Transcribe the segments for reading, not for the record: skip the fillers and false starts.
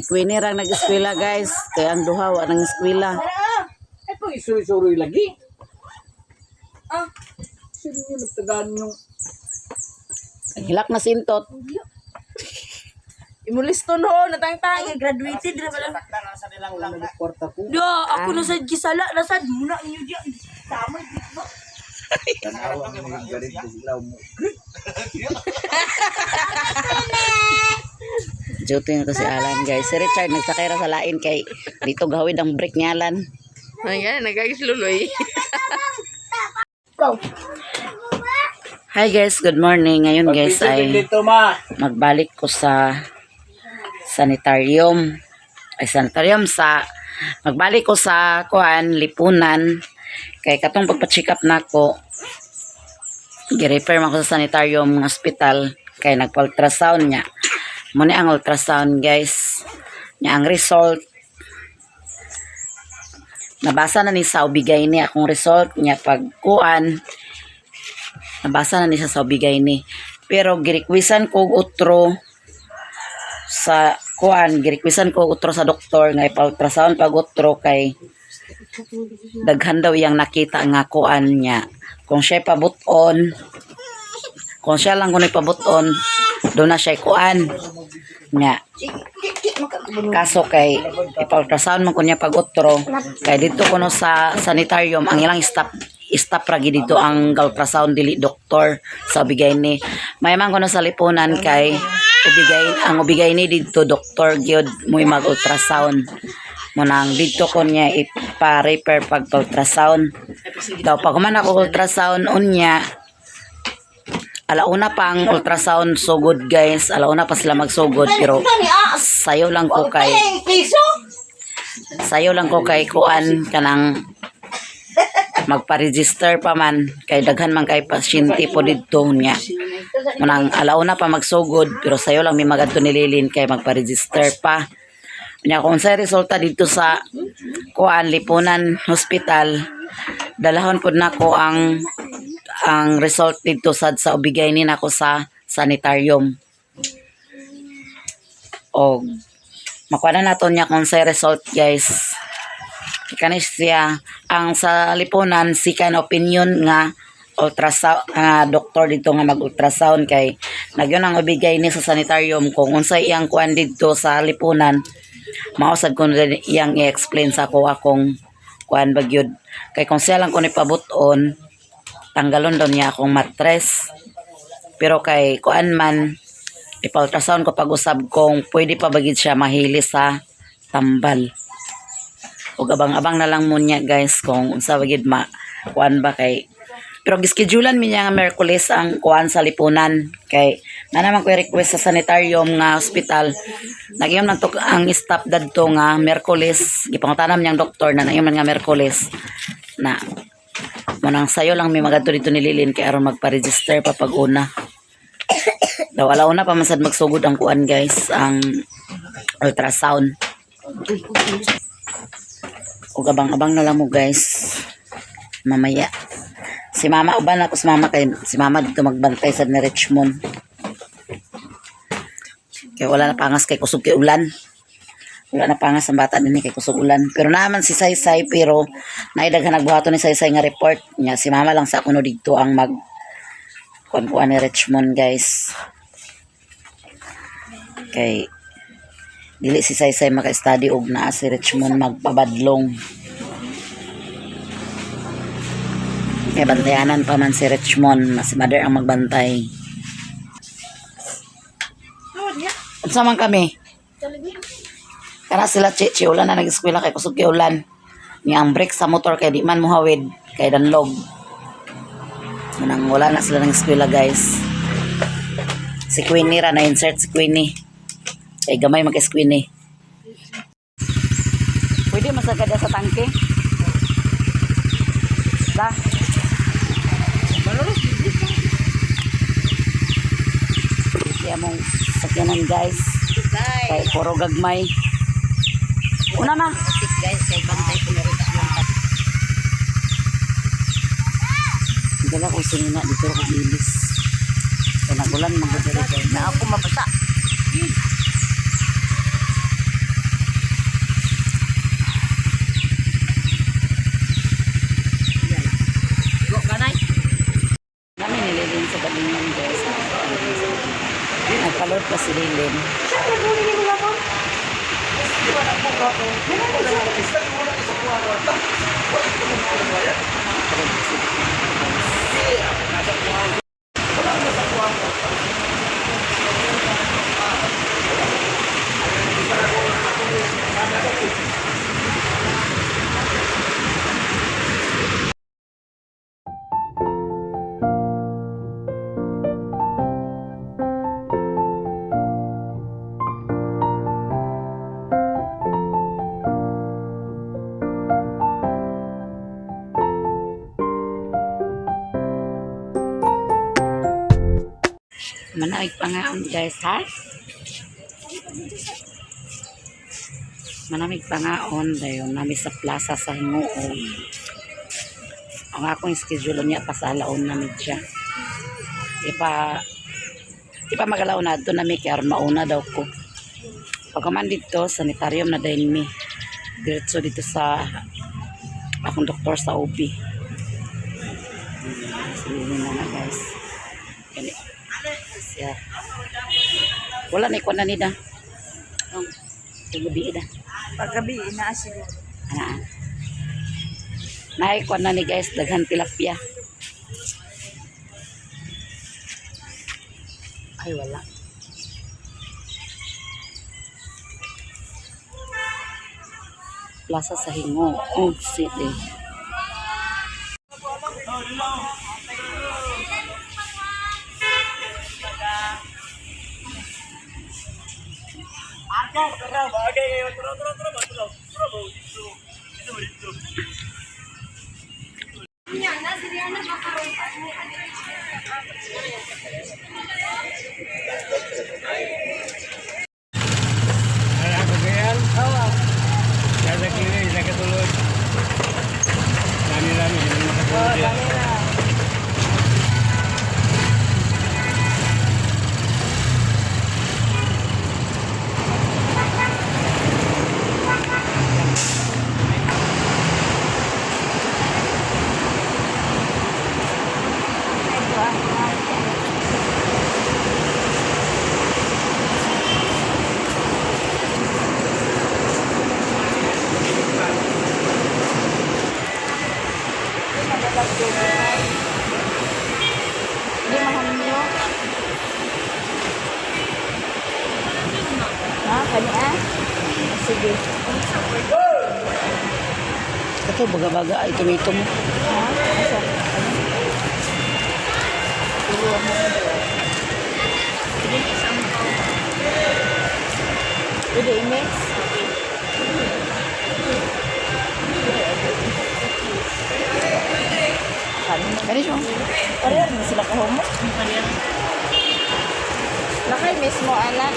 Queenie rang nag-eskwela, guys. Kaya ang duha wa nang eskwela. Ay, pag isuri-suri lagi. Ah. Sino yung nagtagaan yung Hilak na sintot. Imulisto no, natangtang. Graduated na pala. Kwarta ko? Do, ako na sad gisala, nasad muna inyo diya. Tama di ba? Tanawa mo yung galit ko mo. Duty na to si Alan, guys. Si Richard nagsakay ra sa lain kay dito gawid ang brake ni Alan. Ayan, nagagis luloy. Hi guys, good morning. Ngayon, guys, ay Dito ma. magbalik ko sa sanitarium. Ay, sanitarium sa magbalik ko sa kuan lipunan kay katong pagpa-check up nako, gi-refer man ko sa sanitarium ng hospital kay nagpa-ultrasound niya. Mo ni ang ultrasound, guys. Niya ang result, nabasa na ni sa ubigay ni akong result niya. Pag kuan, nabasa na ni siya sa ubigay ni, pero girekwisan ko og utro sa kuan, girekwisan ko og utro sa doktor nga ipa-ultrasound pag utro kay daghan daw iyang nakita nga kuan niya. Kung siya pabuton, kung siya lang kuno ipabuton, doon na siya kuan niya. Kaso kay ipa-ultrasound man kunya pag utro kay dito kuno sa sanitarium ang ilang staff staff ra gid dito ang ultrasound, dili doktor sa ubigay ni. May man kuno sa lipunan kay ubigay ang ubigay ni didto doktor gyud mo'y mag ultrasound. Mo nang didto ko niya ipa-refer pag ultrasound daw. Pag human ako ultrasound unya, alauna pa ang ultrasound sugod, guys. Alauna pa sila magsugod, pero sayo lang ko kay sayo lang ko kay kuan kanang magpa-register pa man kay daghan man kay pasyente po didto niya. Munang alauna pa magsugod, pero sayo lang mi magadto ni Lilin kay magpa-register pa. Nya kung sa resulta dito sa kuan lipunan hospital, dalahon pud nako ang result dito sad sa ubigay ni nako sa sanitarium. Og makuha na nato niya kung sa result, guys. Kani siya ang sa lipunan, second opinion nga ultrasound nga doktor dito nga mag-ultrasound kay nagyon ang ubigay ni sa sanitarium. Kung unsay iyang kuan didto sa lipunan, mao sad ko na iyang i-explain sa ako akong kuan bagyod kay kung siya lang ko ni pabuton, tanggalon daw niya akong matres. Pero kay kuan man, ipa-ultrasound ko pag-usab kung pwede pa bagid siya mahili sa tambal. Ug abang-abang na lang mo niya, guys, kung unsa bagid ma kuan ba kay pero gischedulean mi niya nga Merkules ang kuan sa lipunan kay na naman ko request sa sanitarium nga hospital. Nagyom lang to ang staff dadto nga Merkules. Gipangutanam niyang doktor na nagyom nga Merkules na. Mo nang sayo lang mi magadto dito ni Lilin kay aron magpa-register pa pag una daw. Alauna pa man sad magsugod ang kuan, guys, ang ultrasound. Ug abang-abang na lang mo, guys, mamaya. Si mama, uban ako si mama kay si mama dito magbantay sa ni Richmond kay wala na pangas kay kusog kay ulan. Wala na pangas ang bata dinhi kay kusog ulan. Pero naman si Saysay, pero naidaghan nagbuhaton ni Saysay nga report niya. Si mama lang sa kuno dito ang mag kuan kuan ni Richmond, guys, kay dili si Saysay maka-study og naa si Richmond magpabadlong. Kay bantayanan pa man si Richmond, mas si mother ang magbantay. Unsa man kami? Kana sila chi chi ulan na nag-eskwela kay kusog kay ulan. Ni ang brake sa motor kay di man mohawid kay danlog. Manang wala na sila ng eskwela, guys. Si Queenie ra na insert si Queenie. Kay gamay mag Queenie. Pwede masagad sa tangke? Da. Kaya mong sakyanan, guys. Kay puro gagmay. Una ma. Guys, kay bantay ko na rin. Dala ko sinina dito ko ilis. Kaya nagulan mga diri, guys. Na ako mabasa. din. Siya naguli ni mga ko. Manaig pa nga ang guys, ha? Manamig pa nga on dayon nami sa plaza sa Hinguog. Ang akong schedule niya pa sa alaon nami siya. Ipa ipa magalaw na adto nami kay aron mauna daw ko. Pagkaman dito, sanitarium na dayon mi. Diretso dito sa akong doktor sa OB. Sige na na guys. Kani siya. Wala na ikuan na nida. Ang gabi na. Paggabi naa siguro. Ana. Naikuan na ni guys daghan tilapia. Ay wala. Plaza sa Hingo, Old City. Nasa kiri, sa katulog. Dami-dami, hindi makatulog. Hindi mahamyo. Ha, kani ah? Sige. Ito baga-baga ay tomato mo. Ha? Asa? Ano? Tulo mo. Pwede i-mix? Kani siya. Pareho na sila kahumo. Lakay mismo, anak.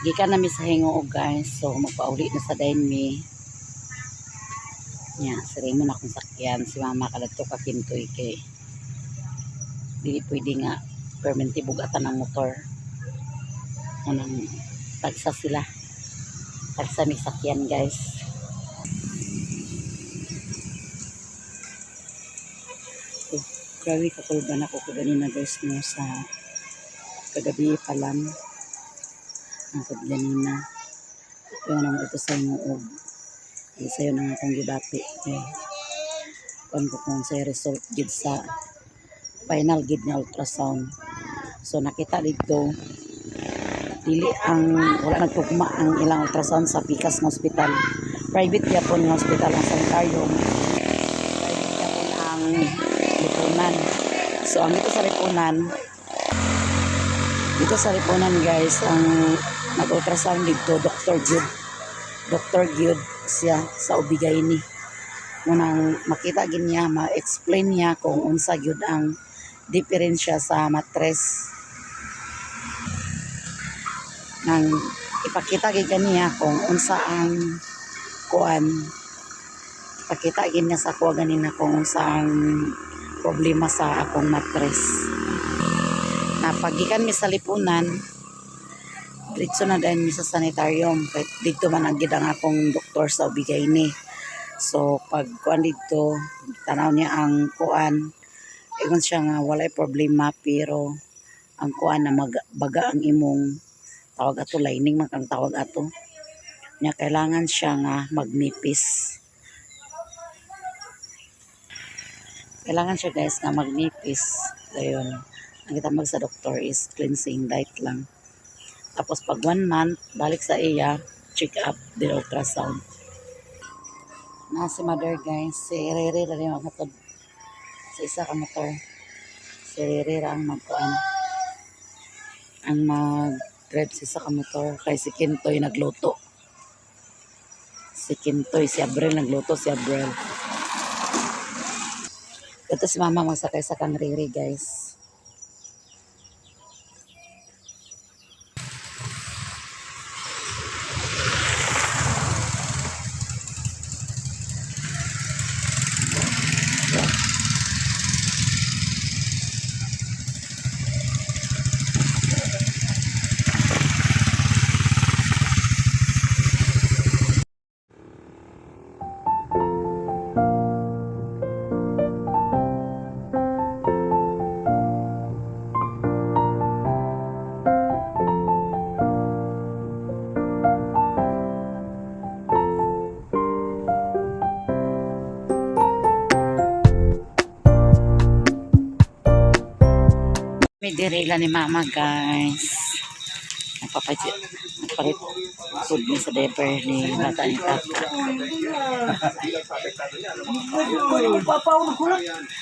Gikan nami sa Gingoog, guys. So magpauli na sa dayon mi. Nya, si Raymond akong sakyan, si mama kaladto ka Kintoy kay dili pwede nga permanente bugatan ang motor. Unang tagsa sila. Tagsa mi sakyan, guys. Oh, grabe kakulban ako kaganina, guys, no, sa kagabi pa lang ang ganina. Ito naman ito sa Gingoog. Ay, sa'yo na nga akong gibati. Eh, kuan ko kung sa result gid sa final gid nga ultrasound. So nakita dito dili ang wala nagtugma ang ilang ultrasound sa Pikas nga hospital. Private gyapon nga hospital ang sanitarium. Private gyapon ang lipunan. So ang dito sa lipunan, guys, ang nag-ultrasound dito Dr. Jude. Dr. Jude siya sa OB-GYN. Munang makita gid niya, ma-explain niya kung unsa gyud ang diferensya sa matres. Nang ipakita gid kaniya kung unsa ang kuan, ipakita gid niya sa kuha ganina kung unsa ang problema sa akong matres. Napagikan mi sa lipunan, diretso na dayon mi sa sanitarium kay didto man ang gid ang akong doktor sa OB-GYN. So pag kuan didto, tanaw niya ang kuan, ingon siya nga walay problema pero ang kuan na magbaga ang imong tawag ato, lining man kang tawag ato niya, kailangan siya nga magnipis. Kailangan siya, guys, nga magnipis. Ayun, ang gitambag sa doktor is cleansing diet lang, tapos pag one month balik sa iya, check up the ultrasound na. Si mother, guys, si Rere ra rin maghatod sa isa ka motor. Si Rere ra ang magkuan, ang mag drive sa isa ka motor kay si Kintoy nagluto. Si Kintoy, si Abril nagluto, si Abril. Ito si mama magsakay sa kang Rere, guys. May direla ni mama, guys. Nagpapalit, nagpalit food ni sa diaper ni bata ni tata.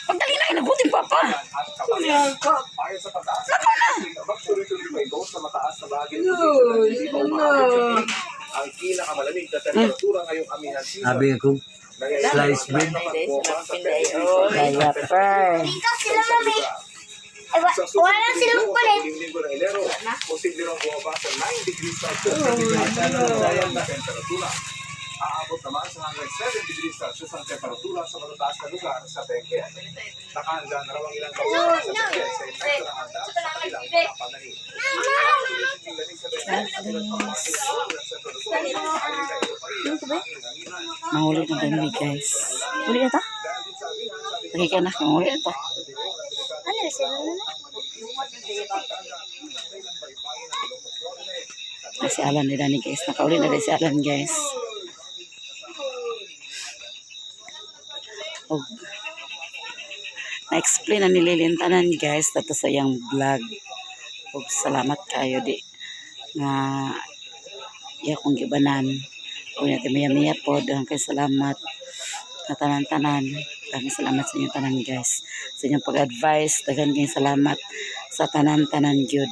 Pagdali na, inagutin papa. Sabi ko, slice bread. Diaper. Dito sila, mami. Ay, wala silang palit. Posible raw bumaba sa 9 degrees Celsius sa na temperatura. Aabot naman sa hanggang 7 degrees Celsius ang temperatura sa matataas na lugar sa Benguet. Nakahanda na raw ang ilang bansa sa Benguet sa epekto ng handa sa kanilang mga pananim. Mahuli na din, guys. Huli na ta? Lagi ka na, mahuli na ta. Ano na sila na? Ay, si Alan nila ni, guys. Nakauli na rin si Alan, guys. Og na-explain na nililin tanan, guys, dato sa iyang vlog. Og salamat kayo di nga iya kong gibanan. O natin maya maya po. Daghang kay salamat na tanan-tanan. Daghang salamat sa inyong tanan, guys. Sa inyong pag-advise. Daghang kay salamat sa tanan-tanan gyud.